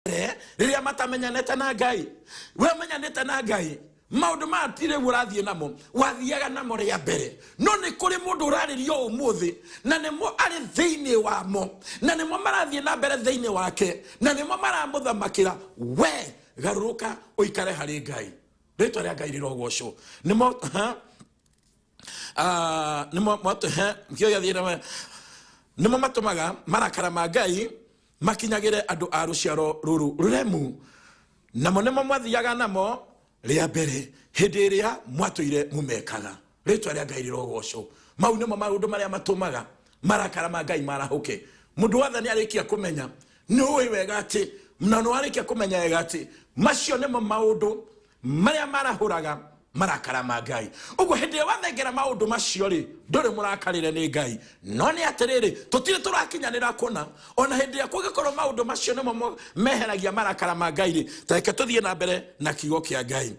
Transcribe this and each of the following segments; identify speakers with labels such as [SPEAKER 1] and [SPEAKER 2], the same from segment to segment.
[SPEAKER 1] Mbere rĩrĩa matamenyanĩte na Ngai. We ũmenyanĩte na Ngai, maũndũ maya ti rĩu ũrathiĩ namo, wathiaga namo rĩa mbere. No nĩ kũrĩ mũndũ ũrarĩrio ũmũthĩ na nĩmo arĩ thĩinĩ wamo, na nĩmo marathiĩ na mbere thĩinĩ wake, na nĩmo maramũthamakĩra. We garũrũka ũikare harĩ Ngai. Rĩtwa rĩa Ngai rĩrogocwo. Nĩmo ha? Ah, nĩmo he, kĩo gĩathiĩ na nĩmo matũmaga marakara ma Ngai makinyagĩre andũ a rũciaro rũrũ rũremu, namo nĩmo mwathiaga namo rĩa mbere hĩndĩ ĩrĩa mwatũire mũmekaga. Rĩtwa rĩa Ngai rĩrogocwo. Mau nĩmo maũndũ marĩa matũmaga marakara ma Ngai marahũke. Mũndũ wothe nĩ arĩkia kũmenya, nĩ ũĩ wega atĩ, na nĩ warĩkia kũmenya wega atĩ macio nĩmo maũndũ marĩa marahũraga marakara ma Ngai. Ũguo hĩndĩ ĩrĩa wathengera maũndũ macio rĩ, ndũrĩ mũrakarĩre nĩ Ngai. No nĩ atĩrĩrĩ, tũtirĩ tũrakinyanĩra kũna. Ona hĩndĩ ĩrĩa kũngĩkorwo maũndũ macio nĩmo meheragia marakara ma Ngai rĩ, ta reke tũthiĩ na mbere na kiugo kĩa Ngai,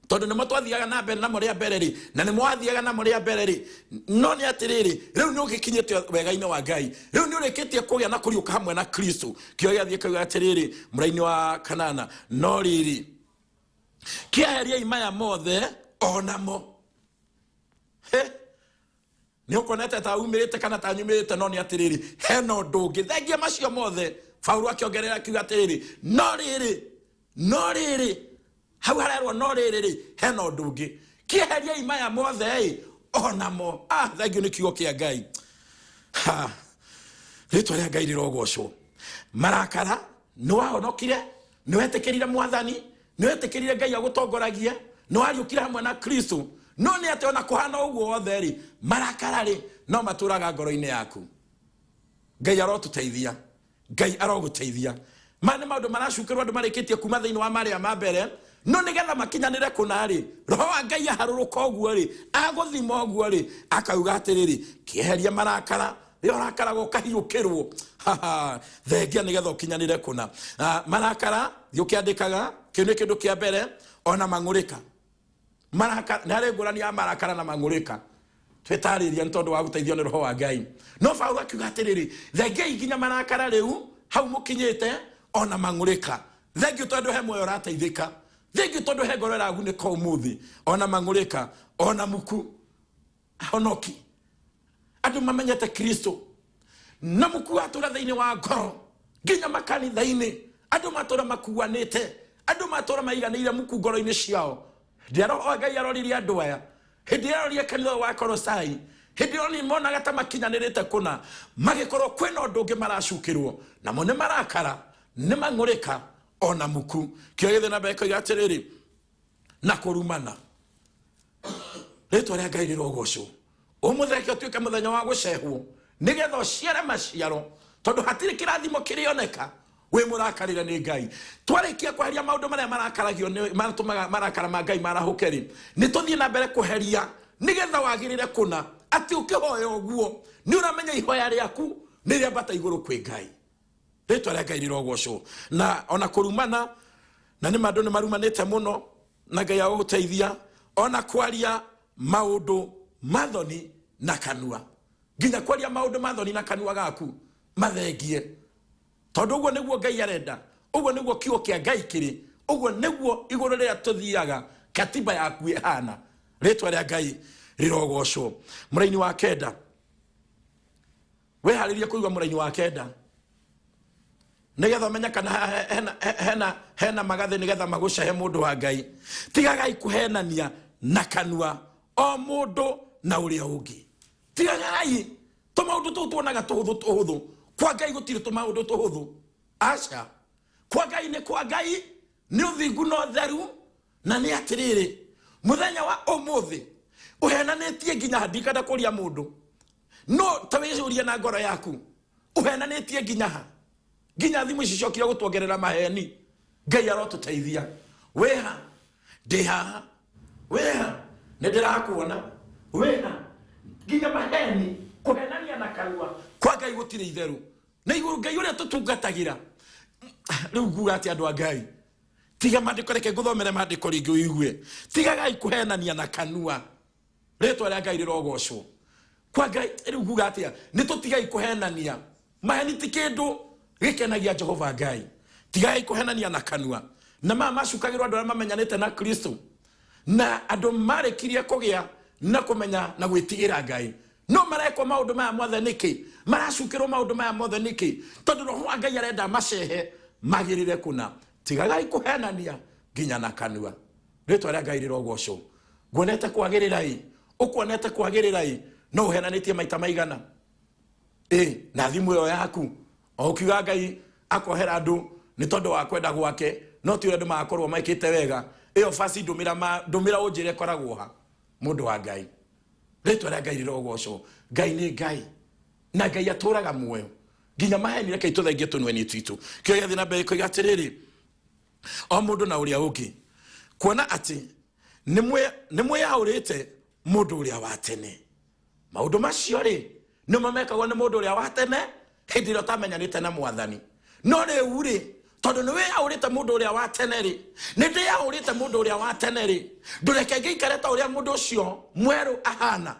[SPEAKER 1] tondũ nĩmo twathiaga na mbere namo rĩa mbere rĩ, na nĩmo wathiaga namo rĩa mbere rĩ. No nĩ atĩrĩrĩ, rĩu nĩ ũgĩkinyĩte wega-inĩ wa Ngai, rĩu nĩ ũrĩkĩtie kũgĩa na kũriũka hamwe na Kristo. Kĩo gĩathiĩ kauga atĩrĩrĩ, mũraini wa kanana, no rĩrĩ, kĩeheriai maya mothe onamo. He, nĩ ũkonete ta umĩrĩte kana ta nyumĩrĩte, no nĩ atĩrĩrĩ, hena ũndũ ũngĩ thengia macio mothe. Paulo akĩongerera akiuga atĩrĩrĩ, no rĩrĩ, no rĩrĩ, hau harerwo no rĩrĩ rĩ, hena ũndũ ũngĩ, kĩeheriai maya mothe ĩ onamo. Ah, thengiũ nĩ kiugo kĩa Ngai. Ha, rĩtwa rĩa Ngai rĩrogocwo. Marakara, nĩ wahonokire, nĩ wetĩkĩrire Mwathani, nĩ wetĩkĩrire Ngai agũtongoragie, nĩ wariũkire hamwe na Kristo, no nĩ atĩ ona kũhana ũguo wothe rĩ, marakara rĩ, no matũraga ngoro-inĩ yaku. Ngai arotũteithia, Ngai arogũteithia. Maya nĩ maũndũ maracukĩrwo andũ marĩkĩtie kuma thĩinĩ wa marĩa ma mbere, no nĩgetha makinyanĩre kũna rĩ, roho wa Ngai aharũrũka ũguo rĩ, agũthima ũguo rĩ, akauga atĩrĩrĩ, kĩeheria marakara. Rĩrĩa ũrakaraga ũkahiũkĩrwo, haha, thengia nĩgetha ũkinyanĩre kũna. Ah, marakara, thiĩ ũkĩandĩkaga, kĩu nĩ kĩndũ kĩa mbere. Ona mang'ũrĩka, marakara nĩ harĩ ngũrani ya marakara na mang'ũrĩka, twĩtarĩria nĩ tondũ wa gũteithio nĩ roho wa Ngai. No Paulo akiuga atĩrĩrĩ, thengiai nginya marakara rĩu hau mũkinyĩte, ona mang'ũrĩka. Thengiũ tondũ he muoyo ũrateithĩka, thengiũ tondũ he ngoro ĩragunĩka ũmũthĩ. Ona mang'ũrĩka, ona muku ahonoki, andũ mamenyete Kristo na muku watũra thĩinĩ wa ngoro, nginya makanitha-inĩ andũ matũra makuanĩte, andũ matũra maiganĩire muku ngoro-inĩ ciao. Hĩndĩ ĩrĩa roho wa Ngai aroririe andũ aya, hĩndĩ ĩrĩa aroririe kanitha ũyũ wa Kolosai, hĩndĩ ĩyo nĩ monaga ta makinyanĩrĩte kũna, magĩkorwo kwĩna ũndũ ũngĩ maracukĩrwo namo, nĩ marakara, nĩ mang'ũrĩka, ona muku. Kĩo gĩthĩ na mbere koiga atĩrĩrĩ, na kũrumana. Rĩtwa rĩa Ngai rĩrogocwo. Ũmũthĩ reke ũtuĩke mũthenya wa gũcehwo nĩgetha ũciare maciaro, tondũ hatirĩ kĩrathimo kĩrĩoneka wĩ mũrakarĩre nĩ Ngai. Twarĩkia kweheria maũndũ marĩa marakaragio nĩ matũmaga marakara ma Ngai marahũke rĩ, nĩ tũthiĩ na mbere kũheria nĩgetha wagĩrĩre kũna, atĩ ũkĩhoya ũguo nĩ ũramenya ihoya rĩaku nĩ rĩambata igũrũ kwĩ Ngai. Rĩtwa rĩa Ngai rĩrogocwo. Na ona kũrumana, na nĩ andũ nĩ marumanĩte mũno, na Ngai agũgũteithia. Ona kwaria maũndũ ma thoni na kanua, nginya kwaria maũndũ ma thoni na kanua gaku, mathengie, tondũ ũguo nĩguo Ngai arenda, ũguo nĩguo kiugo kĩa Ngai kĩrĩ, ũguo nĩguo igũrũ rĩrĩa tũthiaga katiba yaku ĩhana. Rĩtwa rĩa Ngai rĩrogocwo. Mũraini wa kenda, wĩharĩrie kũigua mũraini wa kenda nĩgetha ũmenye kana hena magathĩ nĩgetha magũcehe. Mũndũ wa Ngai, tigagai kũhenania na kanua o mũndũ na ũrĩa ũngĩ. Tigagai tũmaũndũ tũu tuonaga tũhũthũ tũhũthũ. Kwa Ngai gũtirĩ tũmaũndũ tũhũthũ, aca. Kwa Ngai nĩ kwa Ngai, nĩ ũthingu na ũtheru. Na nĩ atĩrĩrĩ, mũthenya wa ũmũthĩ ũhenanĩtie nginya ndikenda kũria mũndũ, no ta wĩyũrie na ngoro yaku, ũhenanĩtie nginya ha? Nginya thimũ ici ciokire gũtuongerera maheni. Ngai arotũteithia. Wĩha, ndĩ haha, wĩha, nĩ ndĩrakuona, wĩha. Nginya maheni, kũhenania na kanua, kwa Ngai gũtirĩ itherũ. Na igũrũ Ngai ũrĩa tũtungatagĩra rĩu, nguga atĩ andũ a Ngai, tiga maandĩko, reke ngũthomere maandĩko rĩngĩ ũigue. Tigagai kũhenania na kanua. Rĩtwa rĩa Ngai rĩrogocwo. Kwa Ngai rĩu nguga atĩa? Nĩ tũtigai kũhenania. Maheni ti kĩndũ gĩkenagia Jehova Ngai. Tigai kũhenania na kanua. Na maya macukagĩrwo andũ arĩa mamenyanĩte na Kristo na andũ marĩkirie kũgĩa na kũmenya na gwĩtigĩra Ngai. No marekwo maũndũ maya mothe nĩkĩ? Maracukĩrwo maũndũ maya mothe nĩkĩ? Tondũ Roho wa Ngai arenda macehe magĩrĩre kũna. Tigagai kũhenania nginya na kanua. Rĩtwa rĩa Ngai rĩrogocwo. Nguonete kwagĩrĩra ĩ, ũkuonete kwagĩrĩra ĩ, no ũhenanĩtie maita maigana ĩ na thimũ ĩyo yaku, o ũkiuga Ngai akohera andũ nĩ tondũ wa kwenda gwake, no ti ũrĩa andũ magakorwo mekĩte wega. Ĩyo basi ndũmĩra ma ndũmĩra ũnjĩre ĩkoragwo ha. Mũndũ wa Ngai, rĩtwa rĩa Ngai rĩrogocwo. Ngai nĩ Ngai na Ngai atũraga muoyo nginya maheni. Reke itũthengie tũnua-inĩ twitũ. Kĩo gĩathiĩ na mbere koiga atĩrĩrĩ, o mũndũ na ũrĩa ũngĩ, kuona atĩ nĩ mwĩyaũrĩte mũndũ ũrĩa wa tene. Maũndũ macio rĩ, nĩmo mekagwo nĩ mũndũ ũrĩa wa tene hĩndĩ ĩrĩa ũtamenyanĩte na Mwathani. No rĩu rĩ, tondũ nĩ wĩyaũrĩte mũndũ ũrĩa wa tene rĩ, nĩ ndĩyaũrĩte mũndũ ũrĩa wa tene rĩ, ndũreke ngĩikare ta ũrĩa mũndũ ũcio mwerũ ahana.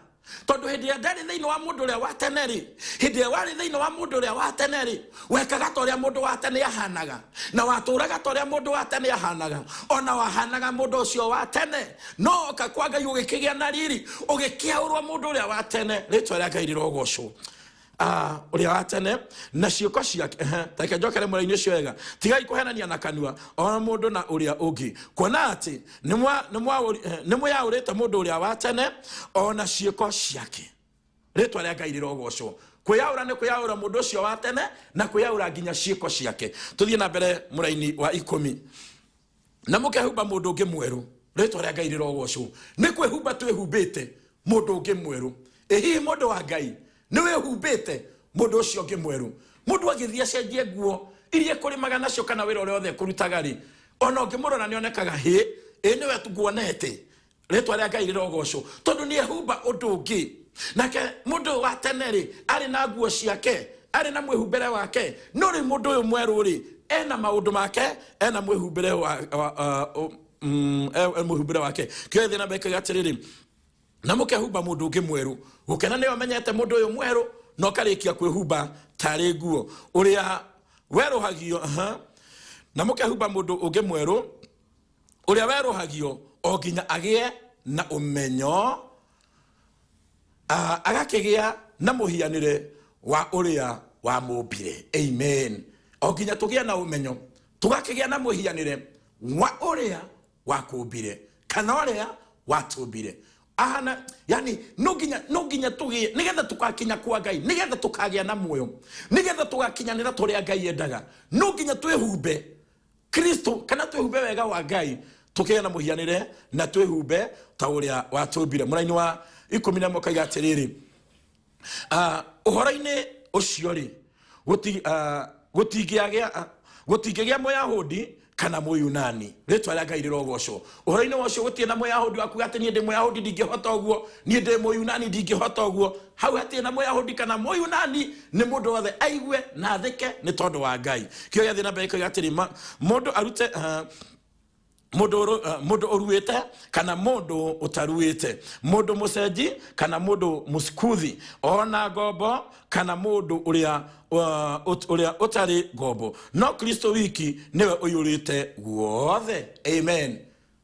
[SPEAKER 1] Tondũ hĩndĩ ĩrĩa ndarĩ thĩinĩ wa mũndũ ũrĩa wa tene rĩ, hĩndĩ ĩrĩa warĩ thĩinĩ wa mũndũ ũrĩa wa tene rĩ, wekaga ta ũrĩa mũndũ wa tene ahanaga, na watũraga ta ũrĩa mũndũ wa tene ahanaga, ona wahanaga mũndũ ũcio wa tene. No oka kwa Ngai ũgĩkĩgĩa na riri, ũgĩkĩaũrwo mũndũ ũrĩa wa tene. Rĩtwa rĩa Ngai rĩrogocwo. Ũrĩa wa tene na ciĩko ciake. Ehe, reke njokere mũraini ũcio wega. Tigai kũhenania na kanua, o mũndũ na ũrĩa ũngĩ, kuona atĩ nĩ mwĩyaũrĩte mũndũ ũrĩa wa tene o na ciĩko ciake. Rĩtwa rĩa Ngai rĩrogocwo. Kwĩyaũra nĩ kwĩyaũra mũndũ ũcio wa tene na kwĩyaũra nginya ciĩko ciake. Tũthiĩ na mbere mũraini wa 10. Na mũkehumba mũndũ ũngĩ mwerũ. Rĩtwa rĩa Ngai rĩrogocwo. Nĩ kwĩhumba twĩhumbĩte mũndũ ũngĩ mwerũ. Ĩ hihi mũndũ wa Ngai nĩ wĩhumbĩte mũndũ ũcio ũngĩ mwerũ? Mũndũ agĩthiĩ acenjie nguo iria ekũrĩmaga nacio kana wĩra ũrĩa wothe ekũrutaga rĩ, ona ũngĩmũrora nĩ onekaga hĩ, ĩ nĩwe nguonete. Rĩtwa rĩa Ngai rĩrogocwo, tondũ nĩ ehumba ũndũ ũngĩ. Nake mũndũ ũyũ wa tene rĩ, arĩ na nguo ciake, arĩ na mwĩhumbĩre wake. No rĩu mũndũ ũyũ mwerũ rĩ, ena maũndũ make, ena mwĩhumbĩre wa mwĩhumbĩre wake. Kĩo gĩthiĩ na mbere kĩoiga atĩrĩrĩ, na mũkehumba mũndũ ũngĩ mwerũ. Gũkena nĩwe ũmenyete mũndũ ũyũ mwerũ na ũkarĩkia kwĩhumba tarĩ nguo ũrĩa werũhagio. Aha. Na mũkehumba mũndũ ũngĩ mwerũ ũrĩa werũhagio o nginya agĩe na ũmenyo, agakĩgĩa na mũhianĩre wa ũrĩa wamũmbire. Amen. O nginya tũgĩe na ũmenyo, tũgakĩgĩa na mũhianĩre wa ũrĩa wakũmbire kana ũrĩa watũmbire ahana. Yani no nginya tũgĩe nĩgetha tũgakinya kwa Ngai, nĩgetha tũkagĩa na muoyo, nĩgetha tũgakinyanĩra tũrĩa Ngai endaga. No nginya twĩhumbe Kristo kana twĩhumbe wega wa Ngai, tũkĩgĩa na mũhianĩre na twĩhumbe ta ũrĩa watũmbire. Mũraini wa 11 kaiga atĩrĩrĩ, ũhoro-inĩ ũcio rĩ, gũtingĩgĩa Mũyahudi kana Mũyunani. Rĩtwa rĩa Ngai rĩrogocwo. Ũhoro-inĩ ũcio gũtirĩ na Mũyahudi wa kuga atĩ niĩ ndĩ Mũyahudi ndingĩhota ũguo, niĩ ndĩ Mũyunani ndingĩhota ũguo. Hau hatirĩ na Mũyahudi kana Mũyunani, nĩ mũndũ wothe aigue na athĩke nĩ tondũ wa Ngai. Kĩo gĩathiĩ na mbere kĩoiga atĩrĩ, mũndũ arute mũndũ ũruĩte kana mũndũ ũtaruĩte, mũndũ mũcenji kana mũndũ mũsikuthi, ona ngombo kana mũndũ ũrĩa ũtarĩ ngombo, no Kristo wiki nĩwe ũiyũrĩte guothe. Amen.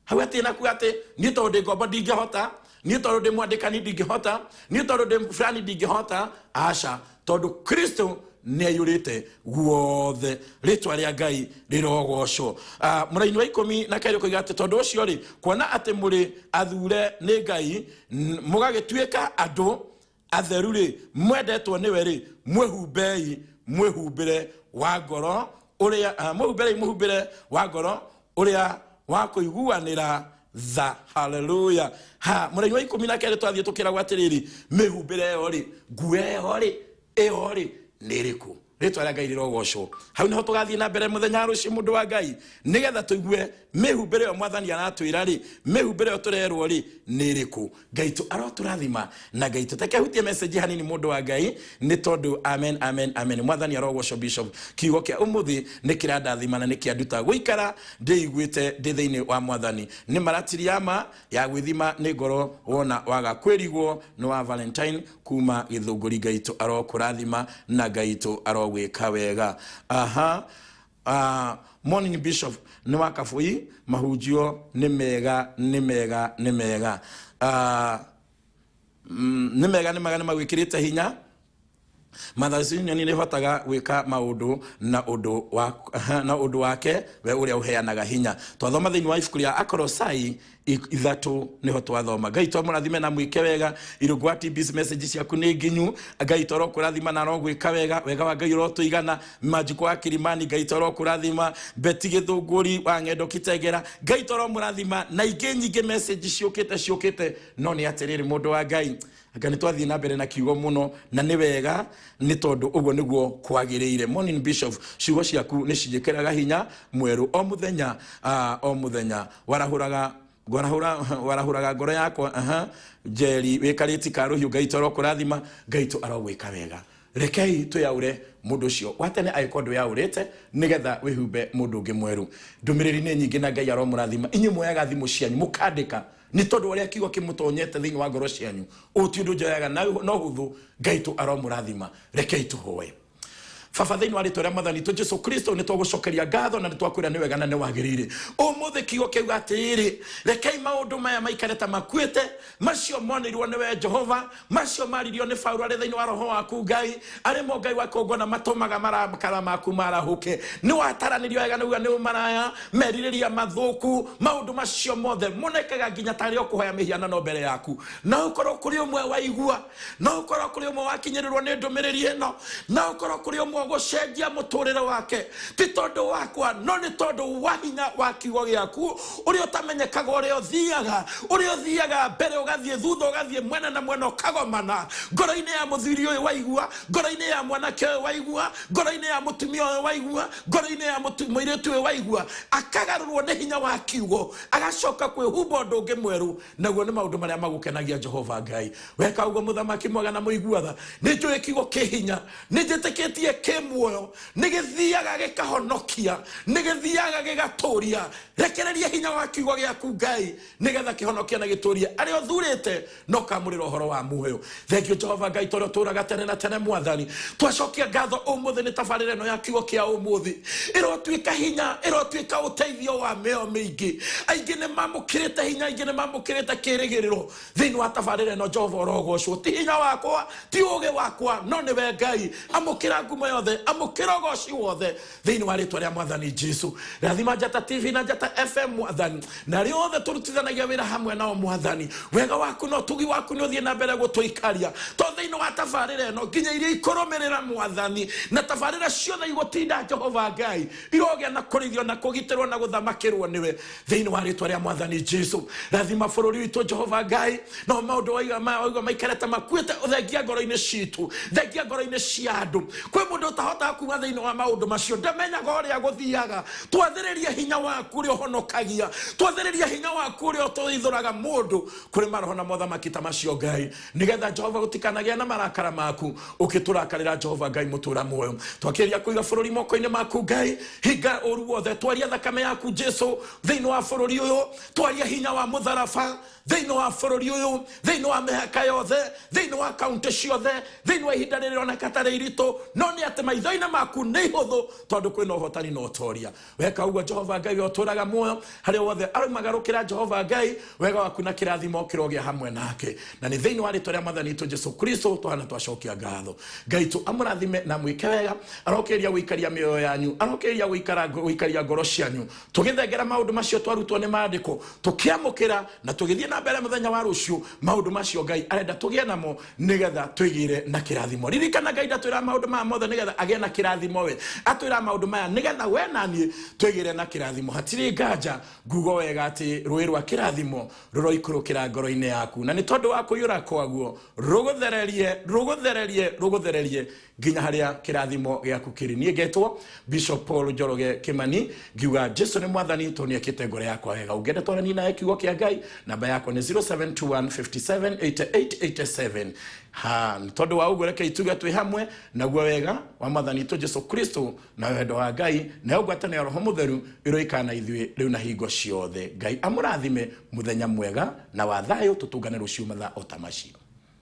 [SPEAKER 1] Hau hatirĩ na kuga atĩ niĩ tondũ ndĩ ngombo ndingĩhota, niĩ tondũ ndĩ mwandĩkani ndingĩhota, niĩ tondũ ndĩ fulani ndingĩhota. Aca, tondũ Kristo nĩ aiyũrĩte guothe. Rĩtwa rĩa Ngai rĩrogocwo. Mũraini wa 12 koiga atĩ tondũ ũcio rĩ, kuona atĩ mũrĩ athure nĩ Ngai, mũgagĩtuĩka andũ atheru rĩ, mwendetwo nĩwe rĩ, mwĩhumbei mwĩhumbĩre wa ngoro ũrĩa, mwĩhumbĩrei mwĩhumbĩre wa ngoro ũrĩa wa kũiguanĩra tha. Haleluya. Ha mũraini wa 12 twathiĩ tũkĩragwo atĩrĩrĩ, mĩhumbĩre ĩyo rĩ, nguo ĩyo rĩ, ĩyo rĩ nĩ ĩrĩkũ? Rĩtwa rĩa Ngai rĩrogocwo. Hau nĩho tũgathiĩ na mbere mũthenya wa rũciũ, mũndũ wa Ngai, nĩgetha tũigue mĩhumbĩre ĩyo Mwathani aratwĩra rĩ, mĩhumbĩre ĩyo tũrerwo rĩ nĩ ĩrĩkũ. Ngai tũ arotũrathima na Ngai tũtekehutie message hanini, mũndũ wa Ngai, nĩ tondũ amen, amen, amen. Mwathani arogocwo. Bishop, kiugo kĩa ũmũthĩ nĩ kĩrandathima na nĩ kĩanduta gũikara ndĩiguĩte ndĩ thĩinĩ wa Mwathani. Nĩ maratiri ya ma ya gwĩthima nĩ ngoro wona waga kwĩrigwo nĩ wa Valentine kuma Gĩthũngũri. Ngai tũ arokũrathima na Ngai tũ arogwĩka wega. Aha. Morning bishop nĩ wa kabũi mahunjio nĩ mega nĩ mega nĩ mega. Nĩ mega nĩ mega nĩ magwĩkĩrĩte hinya. Mothers Union nĩ ĩhotaga gwĩka maũndũ na ũndũ wa na ũndũ wake we ũrĩa ũheanaga hinya. Twathoma thĩinĩ wa ibuku rĩa Akolosai 3 nĩho twathoma. Ngai twamũrathime na mwĩke wega. Irũngũ wa TBC message ciaku nĩ nginyu. Ngai twarokũrathima na arogwĩka wega. Wega wa Ngai ũrotũigana. Manjikũ wa Kilimani Ngai twarokũrathima. Betty Gĩthũngũri wa Ng'endo Kitegera Ngai twaromũrathima na ingĩ nyingĩ message ciũkĩte ciũkĩte no nĩ atĩrĩrĩ mũndũ wa Ngai anga nĩ twathiĩ na mbere na kiugo mũno na nĩ wega nĩ tondũ ũguo nĩguo kwagĩrĩire. Morning bishop, ciugo ciaku nĩ cinjĩkĩraga hinya mwerũ o mũthenya, o mũthenya warahũraga ngwarahũra warahũraga ngoro yakwa. Aha Njeri wĩkarĩti karũhiũ Ngai toro kũrathima Ngai tu arogwĩka wega. Rekei twĩyaũre mũndũ ũcio wa tene angĩkorwo ndwĩyaũrĩte nĩgetha wĩhumbe mũndũ ũngĩ mwerũ. Ndũmĩrĩri nĩ nyingĩ na Ngai aromũrathima. Inyuĩ muoyaga thimũ cianyu mũkandĩka nĩ tondũ ũrĩa kiugo kĩmũtonyete thĩinĩ wa ngoro cianyu. Ũũ ti ũndũ njoyaga na no hũthũ. Ngai tu aromũrathima. Rekei tũhoe. Baba thĩinĩ wa rĩtwa rĩa mwathani witũ Jesu Kristo nĩ twagũcokeria ngatho na nĩ twakwĩra nĩ wega na nĩ wagĩrĩire. Ũmũthĩ kiugo kĩauga atĩrĩrĩ, rekei maũndũ maya maikare ta makuĩte, macio monirwo nĩwe Jehova, macio maririo nĩ Paulo arĩ thĩinĩ wa roho waku Ngai, arĩ mo Ngai wa kũngona matũmaga marakara maku marahũke. Nĩ wataranĩrio wega nĩuga nĩ ũmaraya, merirĩria mathũku, maũndũ macio mothe monekaga nginya tarĩ o kũhoya mĩhianano mbere yaku. No ũkorwo kũrĩ ũmwe waigua, no ũkorwo kũrĩ ũmwe wakinyĩrĩrwo nĩ ndũmĩrĩri ĩno, no ũkorwo kũrĩ ũmwe ũgũcenjia mũtũrĩre wake, ti tondũ wakwa no nĩ tondũ wa hinya wa kiugo gĩaku ũrĩa ũtamenyekaga, ũrĩa ũthiaga, ũrĩa ũthiaga mbere ũgathiĩ thutha ũgathiĩ mwena na mwena ũkagomana. Ngoro-inĩ ya mũthuri ũyũ waigua, ngoro-inĩ ya mwanake ũyũ waigua, ngoro-inĩ ya mũtumia ũyũ waigua, ngoro-inĩ ya mũirĩtu ũyũ waigua, akagarũrwo nĩ hinya wa kiugo, agacoka kwĩhumba ũndũ ũngĩ mwerũ, naguo nĩ maũndũ marĩa magũkenagia Jehova Ngai. Weka ũguo mũthamaki mwega na mũiguatha, nĩ njũĩ kiugo kĩ hinya, nĩ njĩtĩkĩtie kĩ muoyo, nĩ gĩthiaga gĩkahonokia, nĩ gĩthiaga gĩgatũria. Rekereria hinya wa kiugo gĩaku Ngai, nĩgetha kĩhonokie na gĩtũrie arĩa ũthurĩte na ũkamũrĩra ũhoro wa muoyo. Thank you Jehova Ngai tondũ ũtũraga tene na tene mwathani. Twacokia ngatho ũmũthĩ nĩ tabarĩra ĩno ya kiugo kĩa ũmũthĩ. Ĩrotuĩka hinya, ĩrotuĩka ũteithio wa mĩoyo mĩingĩ. Aingĩ nĩ mamũkĩrĩte hinya, aingĩ nĩ mamũkĩrĩte kĩrĩgĩrĩro thĩinĩ wa tabarĩra ĩno. Jehova ũrogocwo. Ti hinya wakwa, ti ũgĩ wakwa, no nĩwe Ngai. Amũkĩra ngumo yothe, amũkĩra ũgoci wothe thĩinĩ wa rĩtwa rĩa mwathani Jesu. Rathima Njata TV na Njata FM mwathani, na arĩa othe tũrutithanagia wĩra hamwe nao mwathani. Wega waku na ũtugi waku nĩ ũthiĩ na mbere gũtũikaria to thĩinĩ wa tabarĩra ĩno nginya iria ikũrũmĩrĩra mwathani, na tabarĩra ciothe igũtinda Jehova Ngai irogĩa na kũrĩithio na kũgitĩrwo na gũthamakĩrwo nĩwe thĩinĩ wa rĩtwa rĩa mwathani Jesu. Rathima bũrũri witũ Jehova Ngai, no maũndũ waiga maikare ta makuĩte, ũthengia ngoro-inĩ citũ, thengia ngoro-inĩ cia andũ. Kwĩ mũndũ ũtahotaga kuma thĩinĩ wa maũndũ macio, ndamenyaga ũrĩa gũthiaga. Twathĩrĩria hinya waku ũrĩa ũhonokagia, twathĩrĩria hinya waku ũrĩa ũtũithũraga mũndũ kũrĩ maroho na mothamaki ta macio Ngai, nĩgetha Jehova gũtikanagĩa na marakara maku ũkĩtũrakarĩra Jehova Ngai mũtũra muoyo. Twakĩria kũiga bũrũri moko-inĩ maku Ngai, hinga ũru wothe, twaria thakame yaku Jesu thĩinĩ wa bũrũri ũyũ, twaria hinya wa mũtharaba thĩinĩ wa bũrũri ũyũ, thĩinĩ wa mĩhaka yothe, thĩinĩ wa kaunti ciothe, thĩinĩ wa ihinda rĩrĩ rĩroneka tarĩ iritũ, no nĩ atĩ maitho-inĩ maku nĩ ihũthũ tondũ kwĩna ũhotani na ũtoria. Weka ũguo Jehova Ngai we ũtũraga muoyo, harĩa wothe araumagarũkĩra Jehova Ngai, wega waku na kĩrathimo kĩrogĩa hamwe nake, na nĩ thĩinĩ wa rĩtwa rĩa mwathani witũ Jesu Kristo tũhana twacokia ngatho. Ngai tu amũrathime na mwĩke wega, arokĩrĩria gũikaria mĩoyo yanyu, arokĩrĩria gũikaria ngoro cianyu, tũgĩthengera maũndũ macio twarutwo nĩ maandĩko, tũkĩamũkĩra na tũgĩthiĩ na mbere mũthenya wa rũciũ maũndũ macio Ngai arenda tũgĩe namo nĩgetha twĩgĩre na kĩrathimo. Ririkana Ngai ndatwĩra maũndũ maya mothe nĩgetha agĩe na kĩrathimo we, atwĩra maũndũ maya nĩgetha we na niĩ twĩgĩre na kĩrathimo. Hatirĩ nganja ngugo wega atĩ rũĩ rwa kĩrathimo rũroikũrũkĩra ngoro-inĩ yaku, na nĩ tondũ wa kũiyũra kwaguo rũgũthererie, rũgũthererie, rũgũthererie nginya harĩa kĩrathimo gĩaku kĩrĩ. Niĩ ngetwo Bishop Paul Njoroge Kimani, ngiuga Jesu nĩ mwathani tondũ nĩekĩte ngoro yakwa wega. Ũngĩenda twaranie nawe kiugo kĩa Ngai, namba yakwa nĩ 0721578887. Ha, nĩ tondũ wa ũguo rekei tuge twĩ hamwe, naguo wega wa mwathani witũ Jesu Kristo na wendo wa Ngai nayo ngwatanĩro ya Roho Mũtheru ĩroikara na ithuĩ rĩu na hingo ciothe. Ngai amũrathime, mũthenya mwega na wa thayũ, tũtũngane rũciũ mathaa o ta macio.